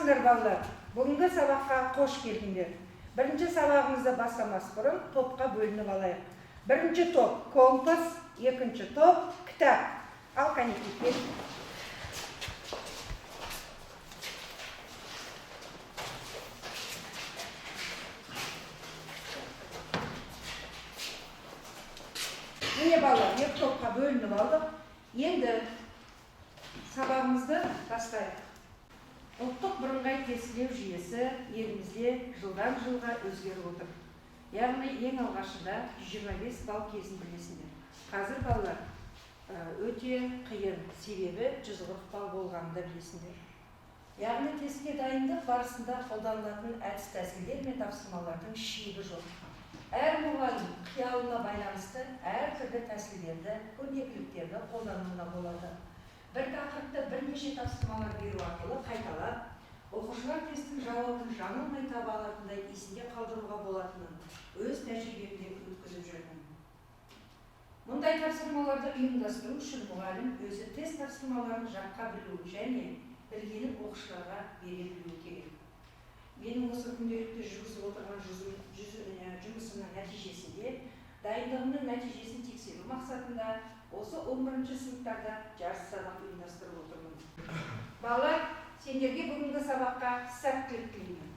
Саламатсыңдар, балалар! Бүгінгі сабаққа қош келдіңдер. Бірінші сабағымызды бастамас бұрын топқа бөлініп алайық. Бірінші топ компас, екінші топ кітап. Ал, кәнекей, кел. Міне, балалар, екі топқа бөлініп алдық. Енді сабағымызды бастайық. Ұлттық бірыңғай тестілеу жүйесі елімізде жылдан жылға өзгеріп отыр. Яғни ең алғашында 125 балл кезін білесіңдер. Қазір, балалар, өте қиын, себебі 140 балл болғанын да білесіңдер. Яғни тестке дайындық барысында қолданылатын әдіс тәсілдер мен тапсырмалардың шегі жоқ. Әр мұғалім қиялына байланысты әртүрлі тәсілдерді, көрнекіліктерді қолдануына болады. Бір тақырыпты бірнеше тапсырмалар беру арқылы қайталап, оқушылар тесттің жауабын жаңылмай таба алатындай есінде қалдыруға болатынын өз тәжірибемде өткізіп жүрмін. Мұндай тапсырмаларды ұйымдастыру үшін мұғалім өзі тест тапсырмаларын жатқа білуі және білгенін оқушыларға бере білуі керек. Менің осы күнделікті жүргізіп отырған жұмысымның нәтижесінде, дайындығымның нәтижесін тексеру мақсатында осы 11 сыныптарда жарыс сабақ ұйымдастырып отырмын. Балалар, сендерге бүгінгі сабаққа сәттілік тілеймін.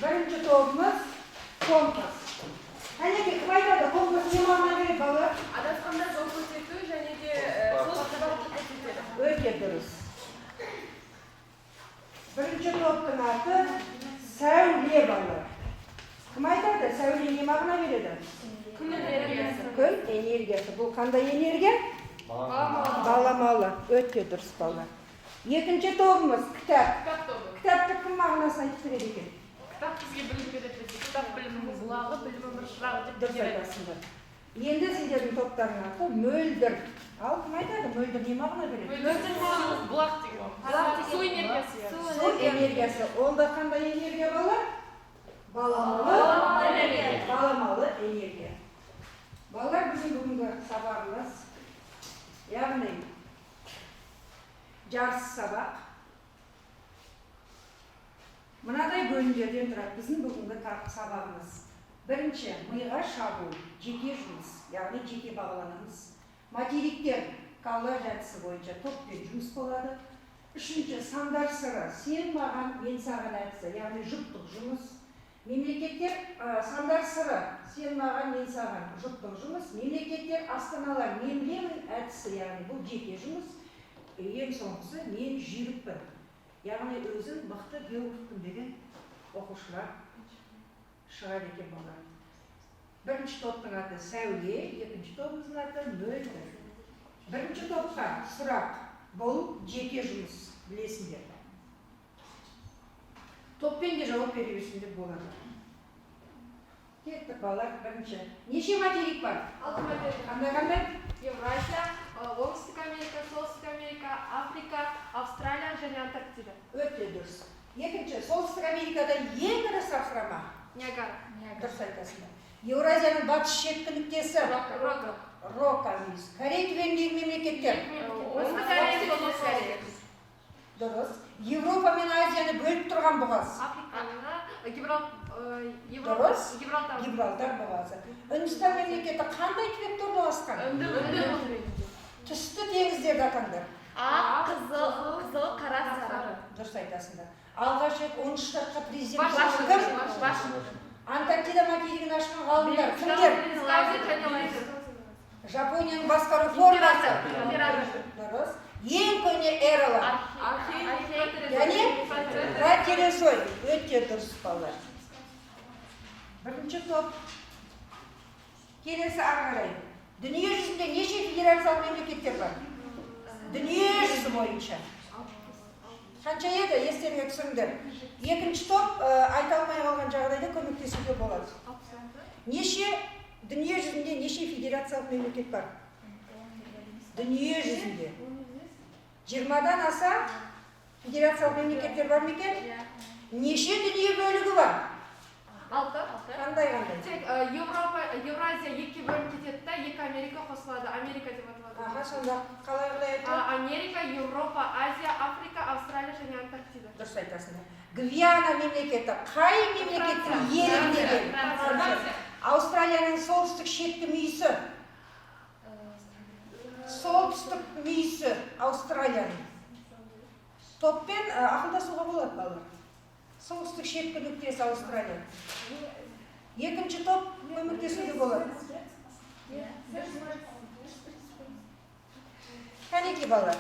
Бірінші тобымыз компас. Кәнекей, кім айтады, компас не мағына береді, балалар? Адасқанда жол көрсету және де солтүстік бағытты көрсетеді. Өте дұрыс. Бірінші топтың аты Сәуле, балалар. Кім айтады, сәуле не мағына береді? Күн энергиясы. Күн энергиясы. Бұл қандай энергия? Баламалы. Баламалы. Өте дұрыс, балалар. Екінші тобымыз кітап. Кітап тобы. Кітапты кім мағынасын айтып береді екен? Кітап бізге білім береді десе, кітап білімнің бұлағы, білім өмір шырағы деп Дұрыс береді. айтасыңдар. Енді сендердің топтарың аты Мөлдір. Ал, кім айтады, мөлдір не мағына береді? Мөлдір бұлақ деген. Су энергиясы. Су энергиясы. Ол да қандай энергия, балалар? Баламалы. Баламалы энергия. Баламалы энергия. Балалар, біздің бүгінгі сабағымыз, яғни жарыс сабақ, мынадай бөлімдерден тұрады біздің бүгінгі сабағымыз. Бірінші, миға шабу, жеке жұмыс, яғни жеке бағаланамыз. Материктер коллаж әдісі бойынша топпен жұмыс болады. Үшінші, сандар сыры, сен маған, мен саған әдісі, яғни жұптық жұмыс. Мемлекеттер, сандар сыры, сен маған, мен саған, жұптық жұмыс. Мемлекеттер, астаналар, мен білемін әдісі, яғни бұл жеке жұмыс. Ең соңғысы, мен жүйрікпін, яғни өзім мықты географпын деген оқушылар шығады екен, балалар. Бірінші топтың аты Сәуле, екінші тобымыздың аты Мөлдір. Бірінші топқа сұрақ. Бұл жеке жұмыс, білесіңдер. Топпен де жауап бере берсеңдер болады. Кеттік, балалар. Бірінші, неше материк бар? Алты материк. Қандай, қандай? Евразия, Оңтүстік Америка, Солтүстік Америка, Африка, Австралия және Антарктида. Өте дұрыс. Екінші, Солтүстік Америкада ең ірі сарқырама? Ниагара. Дұрыс айтасыңдар. Еуразияның батыс шеткі нүктесі? Рока. Рока мүйіз. Корей түбегіндегі мемлекеттер? Оңтүстік Корея, Солтүстік Корея. Дұрыс. Европа мен Азияны бөліп тұрған бұғаз? Африканы, Европа, Дұрыс. Гибралтар. Гибралтар бұғазы. Үндістан мемлекеті қандай түбекте орналасқан? Үнді. Түсті теңіздерді атаңдар. Ақ, қызыл, қызыл, қара, сары. Дұрыс айтасыңдар. Алғаш рет 13 штатқа президент болған Вашингтон. кім? Вашингтон. Антарктида материгін ашқан ғалымдар кімдер? Жапонияның басқару формасы? Император. Дұрыс. Ең көне эралар? Архей. Және протерозой. Өте дұрыс, балалар. Бірінші топ. Келесі, ары қарай. Дүние жүзінде неше федерациялық мемлекеттер бар? Дүние жүзі бойынша. Қанша еді, естеріңе түсіріңдер. Екінші топ айта алмай қалған жағдайда көмектесуге болады. Неше, дүние жүзінде неше федерациялық мемлекет бар? Дүние жүзінде. 20-дан аса федерациялық мемлекеттер бар ма екен? Неше дүние бөлігі бар? Алты. Қандай, қандай? Тек Европа, Евразия екіге бөлініп кетеді да, екі Америка қосылады. Америка деп аталады. Аха, сонда қалай қалай айтады? Америка, Еуропа, Азия, Африка, Австралия және Антарктида. Дұрыс айтасыңдар. Гвиана мемлекеті қай мемлекеттің иелігінде ел? Франция. Аустралияның солтүстік шеткі мүйісі. Солтүстік мүйісі Аустралияның. Топпен ақылдасуға болады, балалар. Солтүстік шеткі нүктесі Аустралия. Екінші топ көмектесуге болады. Кәнекей, балалар.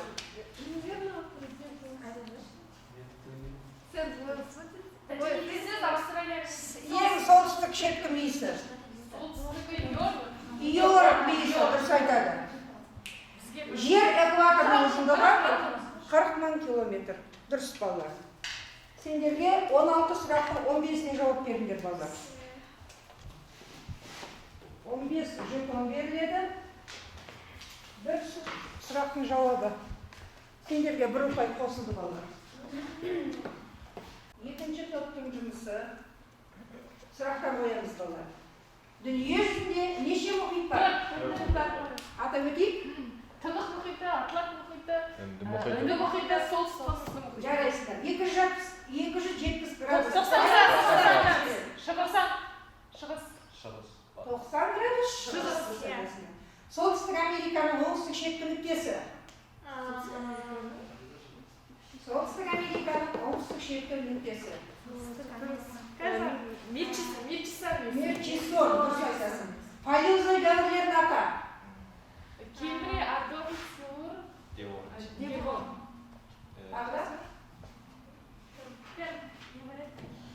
Ой, президент Австралия. Ең солтүстік шеткі мүйісі. Солтүстігі Йорк. Йорк мүйісі, дұрыс айтады. Жер экваторының ұзындығы 40 мың километр. Дұрыс, балалар. Сендерге 16 сұрақтың 15-іне жауап беріңдер, балалар. 15 жетон беріледі. Бір сұрақтың жауабы. Сендерге бір ұпай қосылды, балалар. Екінші топтың жұмысы. Сұрақтар қоямыз, балалар. Дүние жүзінде неше мұхит бар? Атап өтейік. Тынық мұхиты, Атлант мұхиты, Үнді мұхиты. Үнді мұхиты, солтүстік мұхиты. Жарайсыңдар. 270 градус. 90 градус. Шығыс. Шығыс. Шығыс. 90 градус шығыс. Шығыс, Дұрыс айтасыңдар. Солтүстік Американың оңтүстік шеткі нүктесі. Солтүстік Американың оңтүстік шеткі нүктесі. Мерчисон. Мерчисон, дұрыс айтасың. Палеозой дәуірлерін ата. Кембрий, Ордовик, Силур, Девон. Девон. Тағы да? Перм.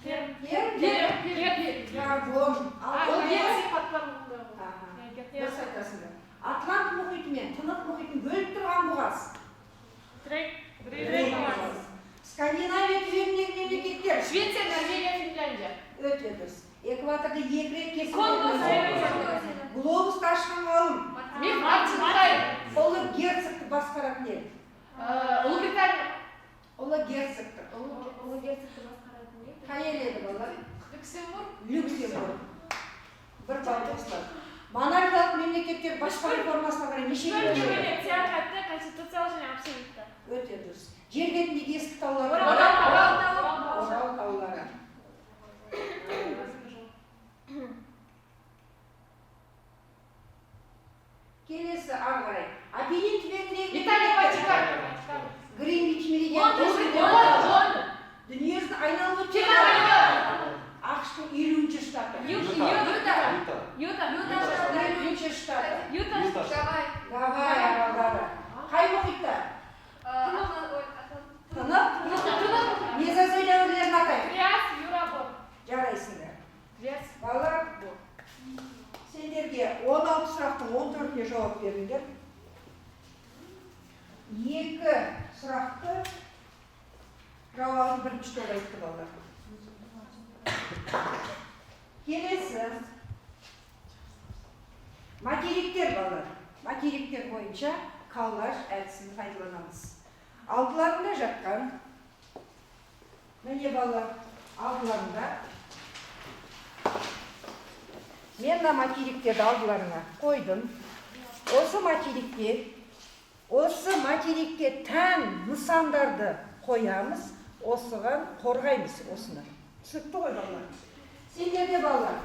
Пермь. Перм. Перм. Явон. А, Ал ол Герцен қатпарында ғой. Аха. Дұрыс айтасыңдар. Атлант мұхиты мен Тынық мұхитын бөліп тұрған бұғаз. Дрейк. Дрейк бұғаз. Скандинавия түбегіндегі мемлекеттер. Швеция, Норвегия, Финляндия. Өте дұрыс. Экваторды екі рет кесіп Конго, өткен. Заир. Глобусты ашқан ғалым. Мех Мартин Қытай. Ұлы герцогты басқаратын ел. Ұлыбритания. Ұлы герцогты. Ұлы герцогты басқаратын ел. Қай ел еді, балалар? Люксембург. Люксембург. Бір балл қосылады. Монархиялық мемлекеттер басқару формасына қарай нешеге Бөлінеді. бөлінеді? Теократты, конституциялық және абсолютті. Өте дұрыс. Жер бетіндегі ескі таулар. Орал. Орал. Орал таулары. Келесі ары қарай. Апеннин түбегіндегі Италия, мемлекеттер. Ватикан. Гринвич меридианы. Лондон. Лондон. Дүние жүзін айналып өткен. Канада. АҚШ-тың 50-ші штаты. Юта. Юта. Юта. 50-ші штаты. Юта. Юта. Гавай аралдары. Қай мұхитта? Тынық. Мезозой дәуірлерін атайық. Триас, Юра, Бор. Жарайсыңдар. Триас. Балалар, сендерге 16 сұрақтың 14-іне жауап беріңдер. Екі сұрақты жауабын бірінші топ айтты, балалар. Келесі. Материктер, балалар. Материктер бойынша коллаж әдісін пайдаланамыз. Алдыларында жатқан, міне, балалар, алдыларында мен мына материктерді алдыларыңа қойдым. Осы материкке тән нысандарды қоямыз, осыған қорғаймыз осыны. Түсінікті ғой, балалар? Сендерде, балалар,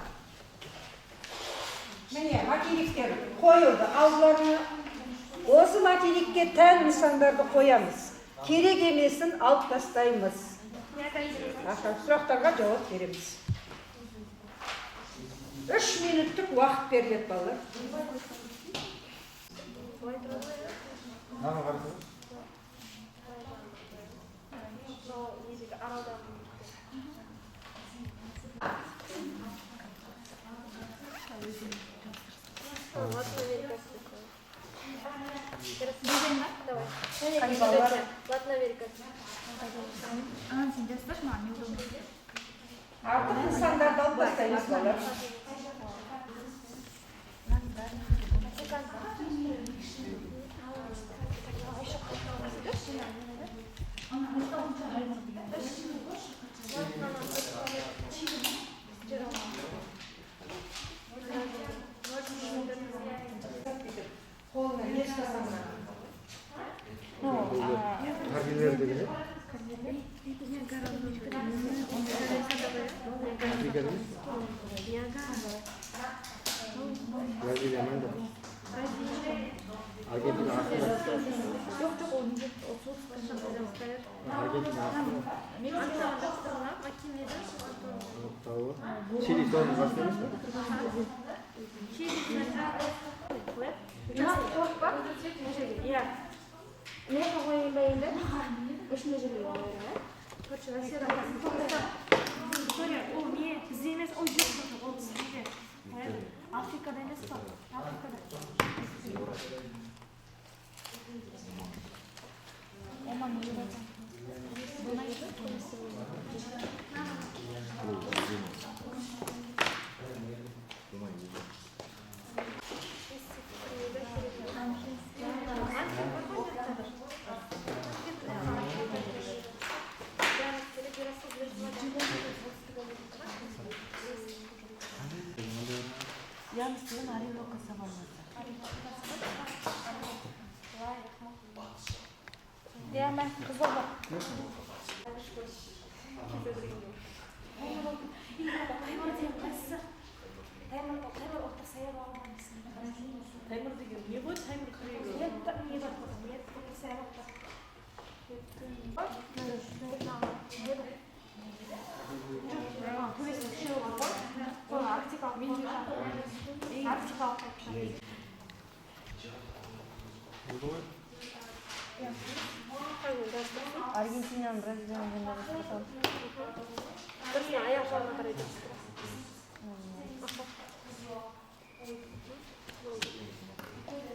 міне, материктер қойылды алдыларыңа. Осы материкке тән нысандарды қоямыз. Керек емесін алып тастаймыз. Аха, сұрақтарға жауап береміз. 3 минуттық уақыт беріледі, балалар. Мынаны қарасаңыз. Мынау не дейді, аралдағы. Латын Америкасы. Давай. Қай, балалар? Латын Америкасы. Анан сен жазсашы, маған неудобно. Артық нысандарды алып тастаймыз, балалар. Мынаның бәрін. Ватикан. Бүйтіп қолыңа не ұстасаң да. Америкада емес пе? Бразилия ма енді? Аргентина астында. Жоқ, жоқ, ол неде? Ол солтүстік. Аргентина астында. Мексиканың жақтығына, Маккенлидің. Тауы. Чили соның қасында емес пе? Иә. Не қойын ба енді? Осындай жерге қояйын, иә? Короче, Россияда. Сорри, ол не? Бізде емес, ой, жоқ, жоқ, жоқ, ол бізде. Африкада емес па? Африкада. Оман, Еуразия. Дунай. Янус деген Ориноко саваннасы. Иә, мә, қызыл бар. Таймыр деген қайсысы? Таймыр, Таймыр ұлттық саябағы бар. Таймыр деген не ғой? Таймыр күрегі. Не бар? Не ұлттық саябақ бар. Төбесінде үшеуі бар ғой. Сол арктикалық арктикалық Болды ғой. Аргентинаның, Бразилияның жерлері. Бірсіне аяқ жағына қарай жүрсіз.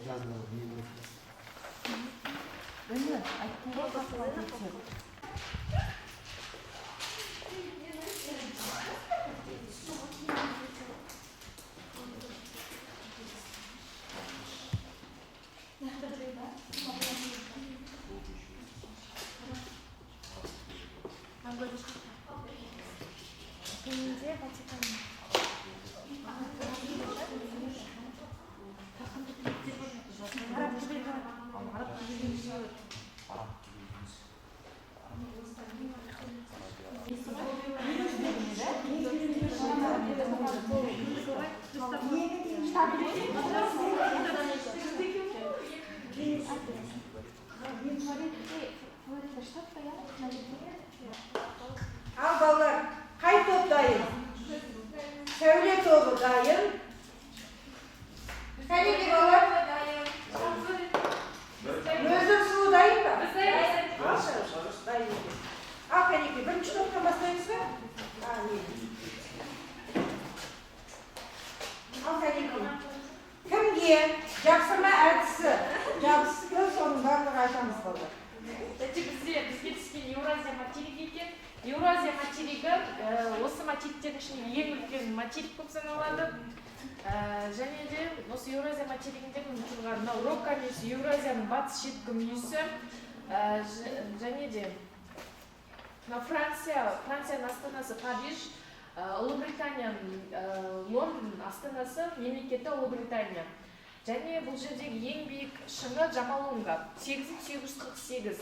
Жазында не болады? Міне, айттым ғой, қасыма кетсем. Төменде Ватикан. Араб түбегі. Араб түбегі неше бар? Флорида штат па, иә? Ал балалар, қай топ дайын? Сәуле тобы дайын. Кәнеки, балалар? Мөлдір сұлу дайын ба? Алшы, дайын екен. Ал кәнеки, бірінші топтан бастаймыз ба? А, не. Ал кәнеки. Кімге жапсырма әдісі жабысты, соның барлығы айтамыз, балалар. Кстати, бізге түскен Еуразия материгі екен. Еуразия материгі осы материктердің ішінде ең үлкен материк болып саналады. Және де осы Еуразия материгінде тұрған мынау Рока мүйісі, Еуразияның батыс шеткі мүйісі. Және де мынау Франция, Францияның астанасы Париж, Ұлыбританияның Лондон астанасы, мемлекеті Ұлыбритания. Және бұл жердегі ең биік шыңы Джомолунгма, 8848.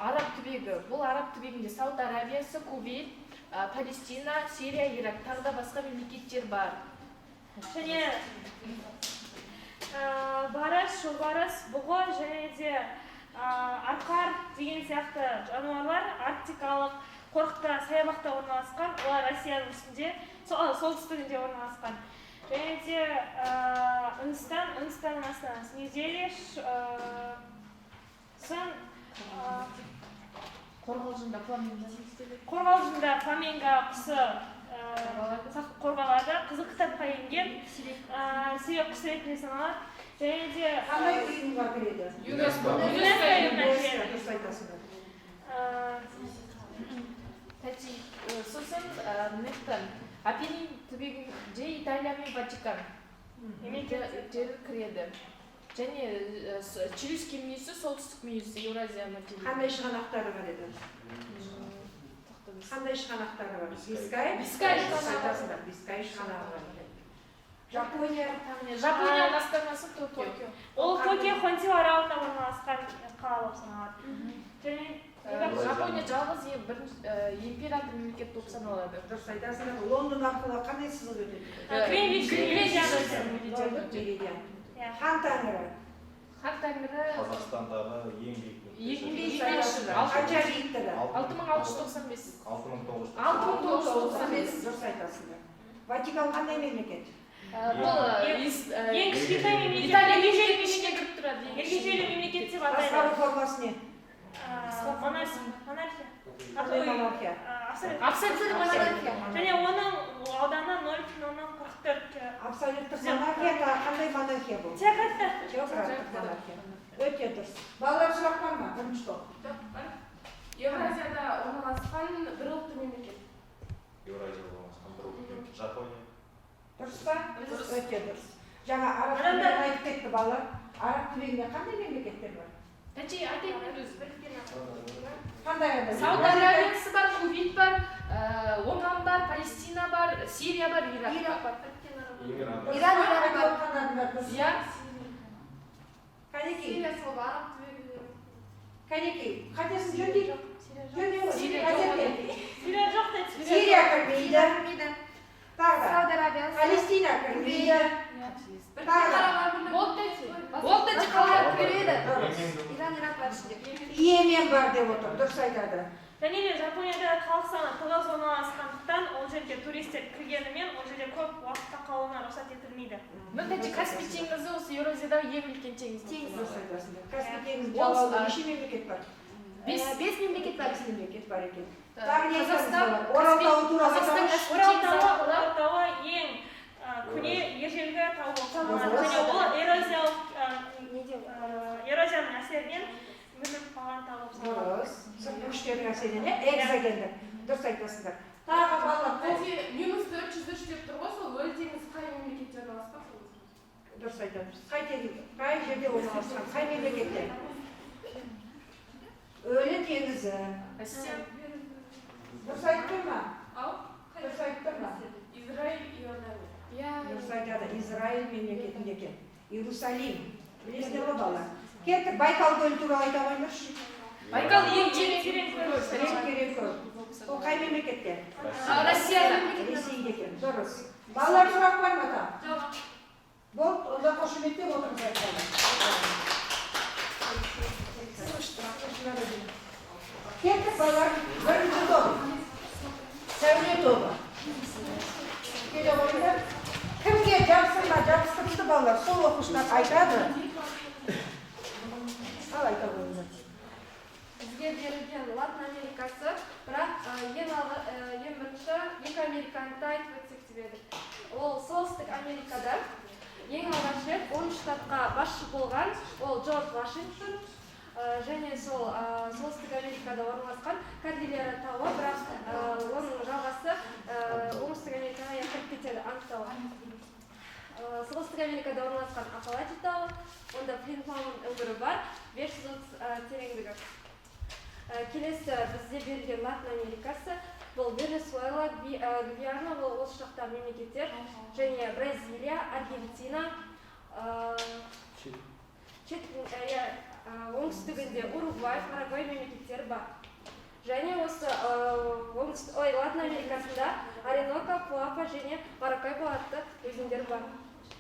Араб түбегі. Бұл Араб түбегінде Сауд Аравиясы, Кувейт, Палестина, Сирия, Ирак, тағы да басқа мемлекеттер бар. Және барыс, жолбарыс, бұғы және де арқар деген сияқты жануарлар арктикалық қорықта, саябақта орналасқан. Олар Россияның үстінде, солтүстігінде орналасқан. Және де Үндістан, Үндістанның астанасы Нью-Дели, сосын Қорғалжында фламинго. Қорғалжында фламинго құсы қорғалады. Қызыл кітапқа енген, сирек құс ретінде саналады. Және де Қандай ұйымға кіреді? ЮНЕСКО. ЮНЕСКО ұйымына кіреді. Дұрыс айтасыңдар. Сосын мына Апеннин түбегінде Италия мен Ватикан мемлекеттері кіреді. Және Челюскин мүйісі, солтүстік мүйісі Еуразия материгі. Қандай шығанақтары бар еді? Тоқтаңыз. Қандай шығанақтары бар? Бискай? Бискай Дұрыс шығанағы. айтасыңдар, Бискай шығанағы бар екен. Жапония. Жапонияның астанасы Токио. Ол Токио, Хонсю аралында орналасқан қала болып саналады. Және Жапония жалғыз бірінші император мемлекет болып саналады. Дұрыс айтасыңдар. Лондон арқылы қандай сызық өтеді? Гринвич меридианы. Лондон меридиан. Иә. Хан Тәңірі. Хан Тәңірі Қазақстандағы ең биік ең нүктесі. биік Дұрыс айтасыңдар. Қанша биіктігі? 6695. 6900. 6995. Дұрыс айтасыңдар. Ватикан қандай мемлекет? Бұл Ең кішкентай мемлекет. Италия мемлекетінің ішіне кіріп тұрады. Ергежейлі мемлекет деп атайды. Басқару формасы не? Монархия. Қандай монархия? Абсолют. Абсолюттік монархия. Және оның ауданы 0,44. Абсолюттік монархия тағы қандай монархия бұл? Теократтық. Теократтық монархия. Өте дұрыс. Балалар, сұрақ бар ма? Бірінші топ. Еуразияда орналасқан бір ұлтты мемлекет. Еуразияда орналасқан бір ұлт мемлекет. Жапония. Дұрыс па? Дұрыс. Өте дұрыс. Жаңа араб Адамдар- түбегін айтып кетті балалар. Араб түбегінде қандай мемлекеттер бар? Тәте, айтайын мен өзім. Қандай ада? Сауд Арабиясы бар, Кувейт бар, Оман бар, Палестина бар, Сирия бар, Ирак бар. Эмират. Иран, Ирак бар. Бар. Иә. Кәнекей, Сирия сол араб түбегінде. кәнекей, қатесін жөндейік. Жөндей ғой. Сирия Қателікте. Сирия жоқ дейді. Сирия кірмейді. Кірмейді. Тағы да. Сауд Арабиясы. Палестина кірмейді. Тағы да. Болды, тәте. Болды, тәте, қалай? Кіреді. Дұрыс. Иран, Ирак бар ішінде. Йемен бар деп отыр. Дұрыс айтады. Және де Жапонияда халық саны тығыз орналасқандықтан, ол жерге туристер кіргенімен, ол жерде көп уақытта қалуына рұқсат етілмейді. Міне, тәте, Каспий теңізі осы Еуразиядағы ең үлкен теңіз. Теңіз. Дұрыс айтасыңдар. Каспий теңізінің Ол- жағалауында неше мемлекет бар? Бес. Бес мемлекет бар. Бес мемлекет бар екен. Тағы не айтамыз, Қазақстан, балалар? Орал тауы туралы Қазақстан айтамыз. Каспий Орал теңізі тауы, арқылы Орал тауы ең көне, ежелгі тау болып саналады. Дұрыс. Және ол эрозиялық Не деп? Эрозияның әсерінен мүліп қалған тау болып саналады. Дұрыс. Сыртқы күштердің әсерінен, иә? Экзогендік. Дұрыс айтасыңдар. Тағы, балалар, қол- Тәте, минус 403 деп тұр ғой, сол өлі теңіз қай мемлекетте орналасқан сол? Дұрыс айтамыз. Қай қай жерде орналасқан? Қай мемлекетте? Өлі теңізі. Россия. Дұрыс айтып тұр ма? Ау? Дұрыс айтып тұр ма? Израиль, Иордания. Иә. Дұрыс айтады. Израиль мемлекетінде екен. Иерусалим. Білесіздер ғой, балалар. Кеттік, Байкал көлі туралы айта қойыңдаршы. Байкал ең терең көл. Ең терең көл. Ол қай мемлекетте? Россияда. Ресейде екен. Дұрыс. Балалар, сұрақ бар ма тағы? Жоқ. Болды, онда қошеметтеп отырыңыздар, балалар. Кеттік, балалар, бірінші топ. Сәуле тобы. Келе қойыңдар. Кімге жапсырма жабыстырылды, балалар, сол оқушылар айтады. Ал, айта қойыңдар. Бізге берілген Латын Америкасы, бірақ ең бірінші екі американы да айтып өтсек деп едік. Ол Солтүстік Америкада ең алғаш рет 10 штатқа басшы болған ол Джордж Вашингтон. Және сол Солтүстік Америкада орналасқан Кордильера тауы, бірақ оның жалғасы Оңтүстік Америкаға кіріп кетеді, Анд тауы. Солтүстік Америкада орналасқан Апалачи тауы, онда Флинт өңірі бар, 530 тереңдігі. Келесі бізде берілген Латын Америкасы, бұл Венесуэла, Гвиана, бұл осы жақтағы мемлекеттер, және Бразилия, Аргентина, иә, оңтүстігінде Уругвай, Парагвай мемлекеттері бар. Және осы ой, Латын Америкасында Ориноко, Пуапа және Маракайбо атты өзендер бар.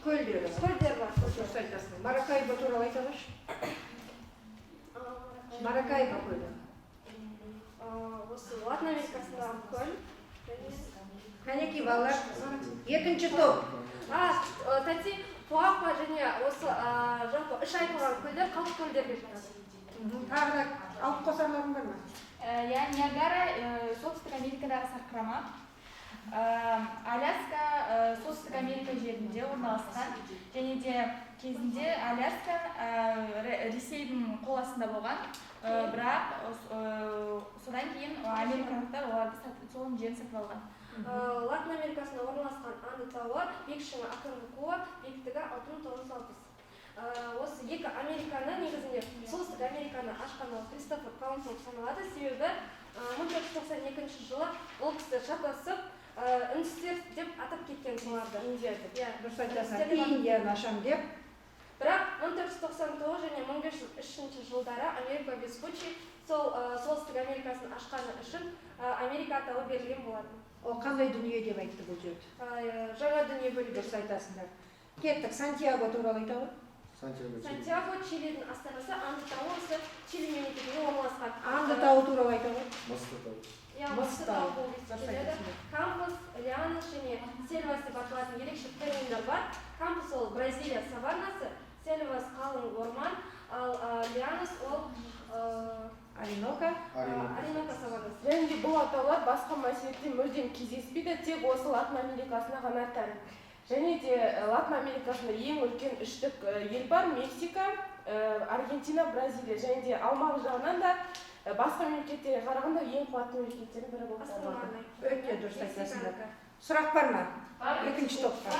Көлдері. Көлдер бар. Дұрыс айтасың. Маракайбо туралы айта қойшы. Маракайбо көлі. Осы Латын Америкасындағы көл. Кәнекей, балалар, екінші топ. Тәте, Пуапа және осы жалпы үш айтылған көлдер қалып көлдерге жатады. Тағы да алып қосарларың бар ма? Иә, Ниагара Солтүстік Америкадағы сарқырама. Аляска Солтүстік Америка жерінде орналасқан және де кезінде Аляска Ресейдің қол астында болған. Бірақ содан кейін американдықтар оларды сол жерін сатып алған. Латын Америкасында орналасқан Анды тауы, биік шыңы Аконкагуа, биіктігі 6960. Осы екі Американы, негізінде Солтүстік Американы ашқан ол Кристофер Колумб болып саналады, себебі 1492 жылы ол кісі шатасып, үндістер деп атап кеткен соларды. Индия деп. Иә. Дұрыс айтасың. Үндістер деп атап Индияны ашам деп. Бірақ 1499 және 1503 жылдары Америко Веспуччи Сол Солтүстік Америкасын ашқаны үшін Америка атауы берілген болатын. Ол қандай дүние деп айтты бұл жерде? Жаңа дүние бөлігі. Дұрыс айтасыңдар. Кеттік, Сантьяго туралы айта ғой. Сантьяго, Чили. Сантьяго Чилидің астанасы. Анды тауы осы Чили мемлекетінде орналасқан. Анды тауы туралы айта ғой. Мысты тауы. Иә, Мыс Мысты тауы. тауы болып Дұрыс есептеледі. айтасыңдар. Кампус, Лианос және Сельвас деп аталатын ерекше терминдер бар. Кампус ол Бразилия саваннасы, Сельвас қалың орман, ал Лианос ол Ориноко. Ориноко. Ориноко саваннасы. Және де бұл атаулар басқа материкте мүлдем кездеспейді, тек осы Латын Америкасына ғана тән. Және де Латын Америкасында ең үлкен үштік ел бар: Мексика, Аргентина, Бразилия. Және де аумағы жағынан да басқа мемлекеттерге қарағанда ең қуатты мемлекеттердің бірі болып табылады. Өте дұрыс айтасыңдар. Сұрақ бар ма? Екінші топқа.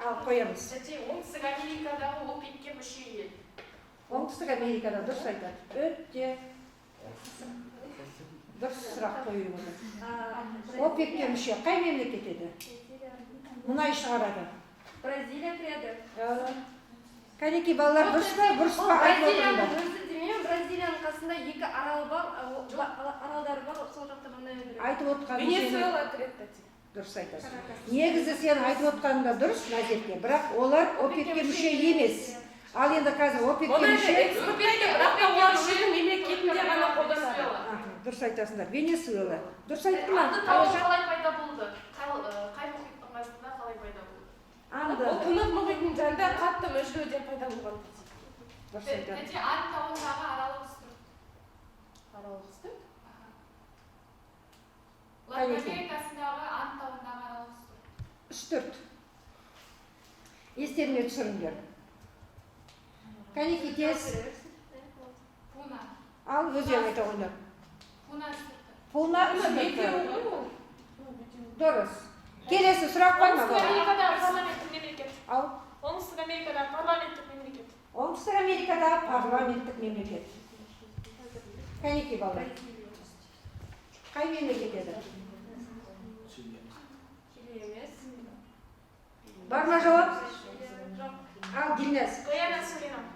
Ал қоямыз. Тәте, Оңтүстік Америкадағы ОПЕК-ке мүше ел. Оңтүстік Америкада, дұрыс айтады. Өте дұрыс сұрақ қойып отыр. ОПЕК-ке мүше қай мемлекет еді? Мұнай шығарады. Бразилия кіреді. Кәнекей балалар, дұрыс па, бұрыс па айтып Бразилияның отырыңдар. өзі демеймін, Бразилияның қасында екі арал бар, аралдары бар, сол жақта мұнай өндіреді. Айтып отқан Венесуэла кіреді, тәте. Дұрыс айтасың. Негізі сен айтып отқаның да дұрыс, Назерке, бірақ олар ОПЕК-ке мүше емес. Ал енді қазір ОПЕК-ке Мұнайды мүше экспорттайды, бірақ та олар өзінің мемлекетінде ғана қолданады. Аха, дұрыс айтасыңдар. Венесуэла. Дұрыс айтты ма? Анды тауы қалай пайда болды? Қай мұхиттың қасында қалай пайда болды? Анды. Ол Тынық мұхитының жанында қатты мүжілуден пайда болған. Дұрыс айтады. Тәте, Анд тауындағы аралық үстірт. Аралық үстірт? Латын Кәнекей. Америкасындағы Анд тауындағы аралық үстірт. Үстірт. Естеріңе түсіріңдер. Кәнекей, тез. Пуна. Ал өздерің айта қойыңдар. Пуна үстірті. Пуна үстірті. Бетеуі ғой ол. Дұрыс. Келесі сұрақ бар ма? Оңтүстік Америкадағы парламенттік мемлекет. Ал Оңтүстік Америкадағы парламенттік мемлекет. Оңтүстік Америкадағы парламенттік мемлекет. Кәнекей балалар. Қай мемлекет еді? Чили. Чили емес. Бар ма жауап? Жоқ. Ал Дильназ. Гаяна, Суринам.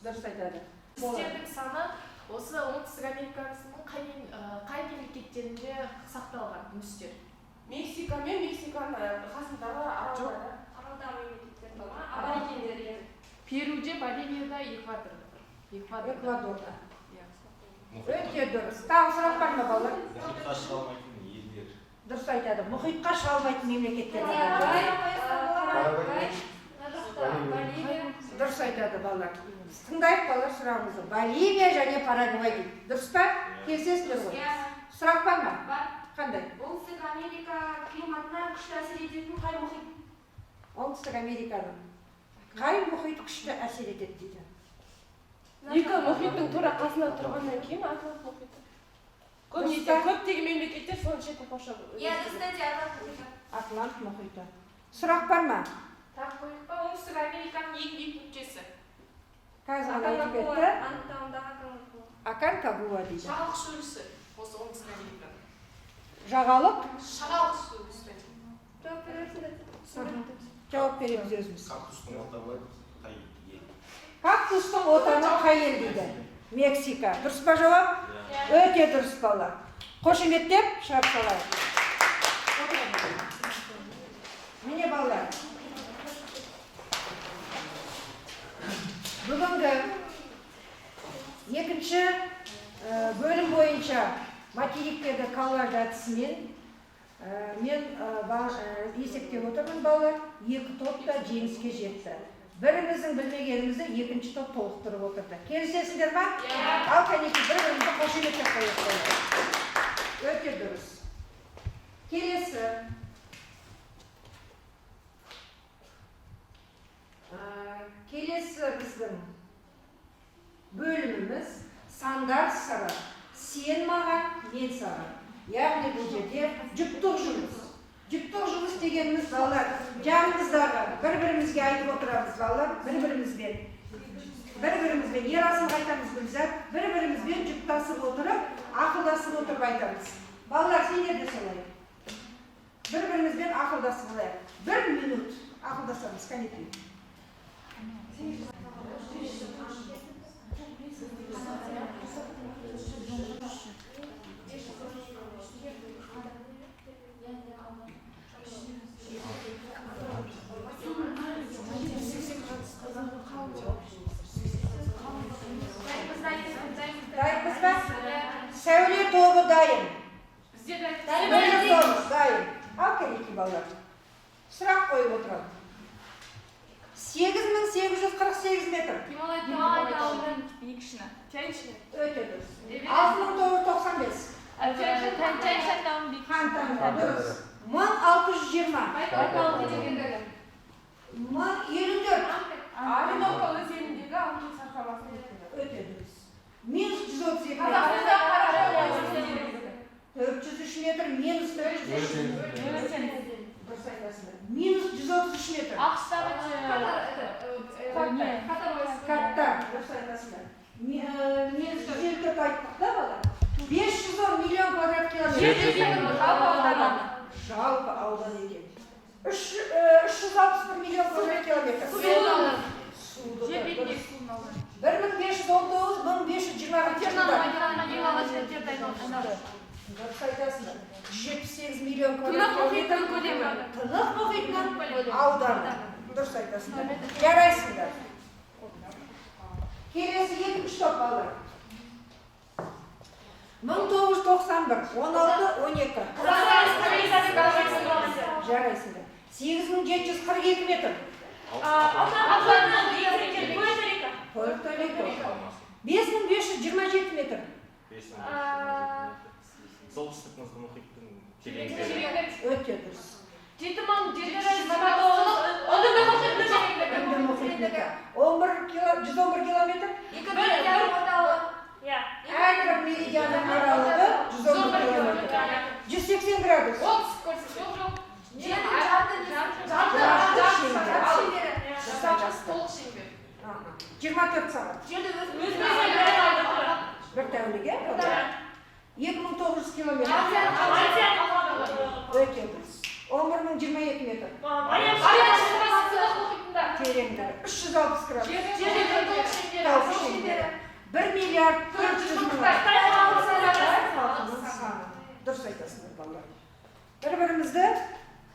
Дұрыс айтады. Үндістердің саны осы Оңтүстік Америкасының қай мемлекеттерінде сақталған үндістер? Мексика мен Мексиканың қасындағы аралдарда. Аралдағы мемлекеттер бар ма? Аборигендер енді. Перуде, Боливияда, Эквадорда. Эквадорда. Эквадорда. Иә. Өте дұрыс. Тағы сұрақ бар ма, балалар? Мұхитқа шыға алмайтын елдер. Дұрыс айтады. Мұхитқа шыға алмайтын мемлекеттер. Парагвай, Парагвай. мына жақта Боливия. Дұрыс айтады балалар. Тыңдайық балалар сұрағымызды. Боливия және Парагвай дейді. Дұрыс па? Келісесіздер ғой? Сұрақ бар ма? Бар. Қандай? Оңтүстік Америка климатына күшті әсер ететін қай мұхит? Оңтүстік Американың қай мұхит күшті әсер етеді дейді. Екі мұхиттың тура қасында тұрғаннан кейін Атлант мұхиты. Көбінесе Дұрыс па? көптеген мемлекеттер соның шетін қоршап. Иә, дұрыс, тәте, Атлант мұхиты. Атлант мұхиты. Сұрақ бар ма? Тағы қояйық па? Оңтүстік Американың ең биік нүктесі. Қазір ғана айтып Аконкагуа, кетті. Анд тауындағы Аконкагуа. Аконкагуа дейді. Жағалық шөлісі осы Оңтүстік Американың. Жағалық Жағалық шөлісі. Жауап бересің бе? Жауап береміз өзіміз. Кактустың отаны қай ел? Кактустың отаны қай ел дейді? Мексика. Дұрыс па жауап? Өте дұрыс балалар. Қошеметтеп шығарып салайық. Міне балалар. Бүгінгі екінші бөлім бойынша материктерді коллаж әдісімен мен есептеп отырмын балалар. Екі топ та жеңіске жетті. Біріміздің білмегенімізді екінші топ толықтырып отырды. Келісесіңдер ма? Ал кәнекей, бір-бірімізді қошеметтеп қояйық балалар. Өте дұрыс. Келесі. Келесі біздің бөліміміз сандар сыры. Сен маған, мен саған. Яғни бұл жерде жұптық жұмыс. Жұптық жұмыс дегеніміз балалар, жанымыздағы бір-бірімізге айтып отырамыз балалар, бір-бірімізбен. Бір-бірімізбен Ерасылға айтамыз, Гүлзат, бір-бірімізбен жұптасып отырып, ақылдасып отырып айтамыз. Балалар, сендер де солай. Бір-бірімізбен ақылдасып алайық. Бір минут ақылдасамыз, кәнекей. Дайынбыз ба? Сәуле тобы дайын. Бірлік тобы дайын. Ал, кәнекей, балалар. Сұрақ қойып отырамын. 8848 метр. Гималай тауының биік шыңы. Өте дұрыс. 6995. Тянь-Шань тауының биік Хан Тәңірі, дұрыс. 1620. 1054. Ориноко өзеніндегі алтын сарқырамасының биіктігі. Өте дұрыс. Минус 132 метр. Қазақстанда Қарақия өзеніндегі. 403 метр, минус 403. Дұрыс айтасыңдар. Минус 133 метр. АҚШ-тағы Катта, дұрыс айтасыңдар. Минус 154 айттық та, бала. 510 миллион квадрат километр. Жалпы ауданы. Жалпы аудан екен. 361 миллион квадрат километр. Суды. Жер бетіндегі Дұрыс. судың ауданы. 1519, 1521 жылдар. Ең алғаш рет жерді айналды. Дұрыс айтасыңдар. 178 миллион Тынық квадрат мұхитының километр. көлемі. Тынық мұхитының ауданы. Дұрыс айтасыңдар. Жарайсыңдар. Келесі екінші топ, балалар. 1991, 16, 12. Жарайсыңдар. 8742 метр. Пуэрто-Рико. 5527 метр. Солтүстік мұзды мұхиттың тереңдігі. Өте дұрыс. 7729. Үнді мұхитынікі. 11 кило, 111 километр. Екі меридиан орталығы. Иә. Әрбір меридианның аралығы 111 километр. 180 градус. Жердің жарты Жарты шеңбер. шеңбері. Дұрыс айтасыздар. Аха. 24 сағат. Жерді өз Бір тәулік, иә? 2900 километр. Өте дұрыс. 11022 метр. Тереңдігі 360 градус. Тауық шеңбері. 1 миллиард 400 мың. Халқының саны. Дұрыс айтасыңдар, балалар. Бір бірімізді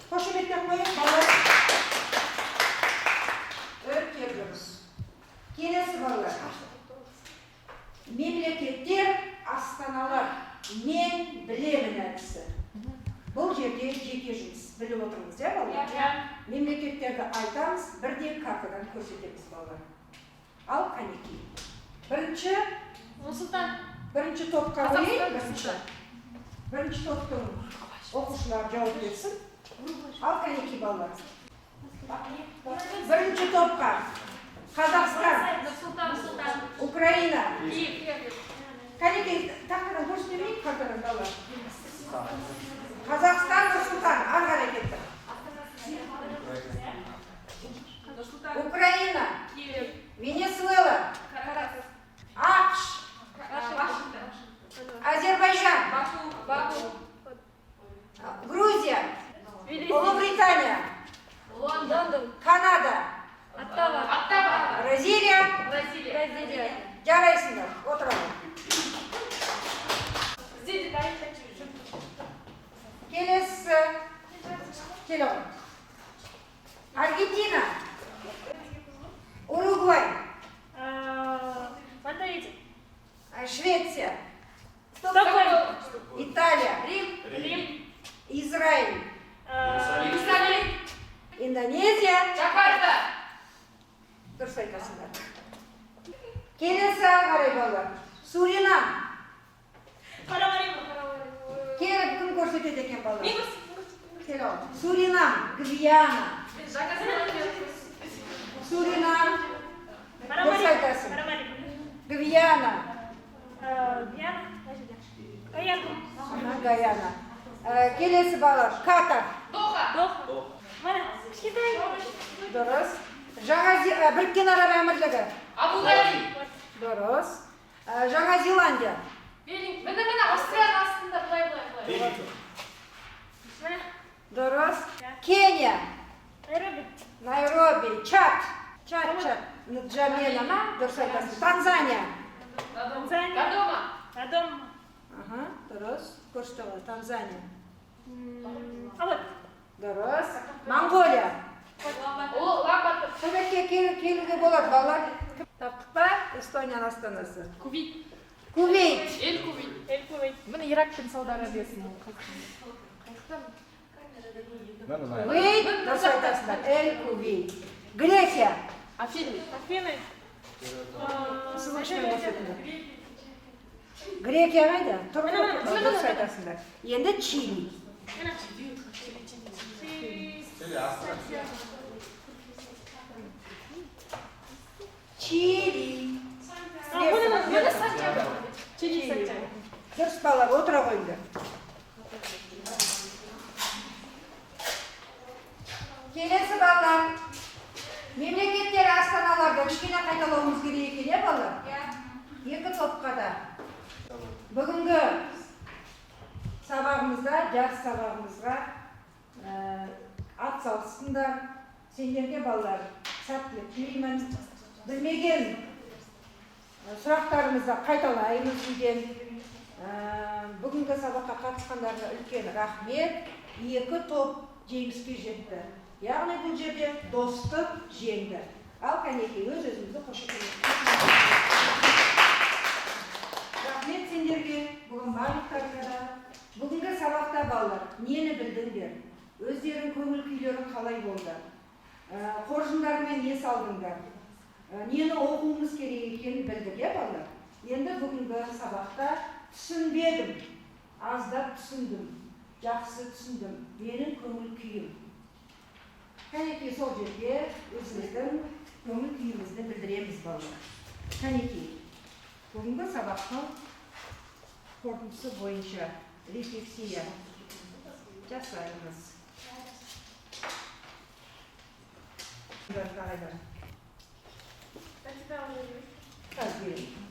қошеметтеп қояйық, балалар. Өте дұрыс. Келесі, балалар. Мемлекеттер, астаналар. Мен білемін әдісі. Бұл жерде жеке жұмыс. Біліп отырмыз, иә, балалар? Мемлекеттерді айтамыз, бірден картадан көрсетеміз, балалар. Ал, қанекей. Бірінші Нұрсұлтан. Бірінші топқа қояйын, бірінші. Бірінші топтың оқушылары жауап берсін. Ал, қанекей, балалар. Бірінші топқа Қазақстан, Нұрсұлтан. Украина. Қанекей, тақтадан көрсете берейік, картадан, балалар. Қазақстан, Нұрсұлтан, ары қарай кеттік. Украина, Венесуэла, АҚШ, Әзербайжан, Грузия, Ұлыбритания, Лондон. Канада, Оттава. Бразилия. Бразилия. Жарайсыңдар, отырамын. Келесі, келе ғой. Аргентина, Уругвай, Монтевидео. Швеция, Стокгольм. Италия, Рим. Израиль, Иерусалим. Индонезия. Дұрыс айтасыңдар. Келесі, ары қарай, балалар. Суринам. Келіп кім көрсетеді екен, балалар? Кел, ал. Суринам, Гвиана. Суринам. Дұрыс айтасың. Гвиана. Гвиана. Мына жерде. Гаяна. Ага, Гаяна. Келесі, балалар. Катар. Доха. Міне, кішкентай. Дұрыс. Біріккен Араб Әмірлігі. Дұрыс. Жаңа Зеландия. Міне, міне, Австрияның астында былай, былай, былай. Міне. Дұрыс. Кения. Найроби. Найроби. Чад. Чад, Чад. Нджамена ма? Дұрыс айтасың. Танзания. Танзания. Додома. Аха, дұрыс. Көрсете ғой, Танзания. Алат. Дұрыс. Моңғолия. Ол Ламбатор. Көмекке келуге болады, балалар. Таптық па? Эстонияның астанасы. Кувейт. Кувейт. Эл Кувейт. Эл Кувейт. Міне Ирак пен Сауд Арабиясының. Кувейт, дұрыс айтасыңдар. Эл Кувейт. Грекия. Афины. Афины. Сызғышпен көрсетіңдер. Грекия қайда? Тұр ғой, дұрыс айтасыңдар. Енді Чили. Чили. Міне Сантьяго. Чили Сантьяго. Дұрыс, балалар, отыра қойыңдар. Келесі, балалар. Мемлекеттер астаналарды кішкене қайталауымыз керек екен, иә, балалар? Екі топқа да. Бүгінгі сабағымызда, жас сабағымызға ат салысыңдар. Сендерге, балалар, сәттілік тілеймін. Білмеген сұрақтарымызды қайталаймыз үйден. Бүгінгі сабаққа қатысқандарға үлкен рахмет. Екі топ жеңіске жетті. Яғни бұл жерде достық жеңді. Ал кәнекей, өз өзімізді қошеметтейміз. Рахмет сендерге, бүгін барлықтарыңа да. Бүгінгі сабақта, балалар, нені білдіңдер? Өздерің көңіл күйлерің қалай болды? Қоржындарымен не салдыңдар? Нені оқуымыз керек екенін білдік, иә, балалар? Енді бүгінгі сабақта түсінбедім, аздап түсіндім, жақсы түсіндім, менің көңіл күйім. Кәнекей, сол жерге өзіміздің көңіл күйімізді білдіреміз, балалар. Кәнекей, бүгінгі сабақтың қорытындысы бойынша рефлексия жасаймыз. Ағайлар. Қазір беремін.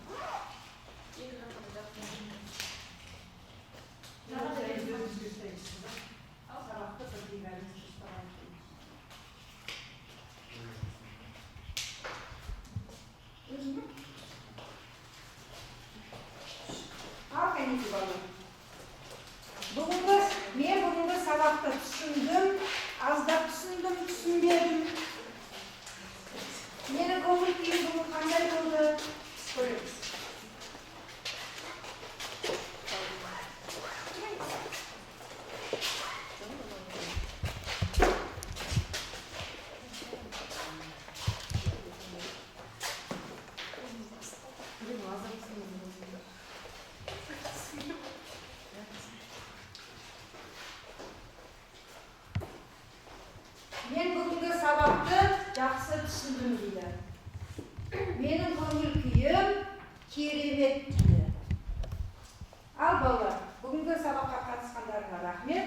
Сабақты бірдей бәріміз ұстаған. Ал кәнекей, балалар. Мен бүгінгі сабақты түсіндім, аздап түсіндім, түсінбедім. Менің көңіл күйім бүгін қандай болды? Көреміз. Мен бүгінгі сабақты жақсы түсіндім дейді. Менің көңіл күйім керемет дейді. Ал балалар, бүгінгі сабаққа қатысқандарыңа рахмет.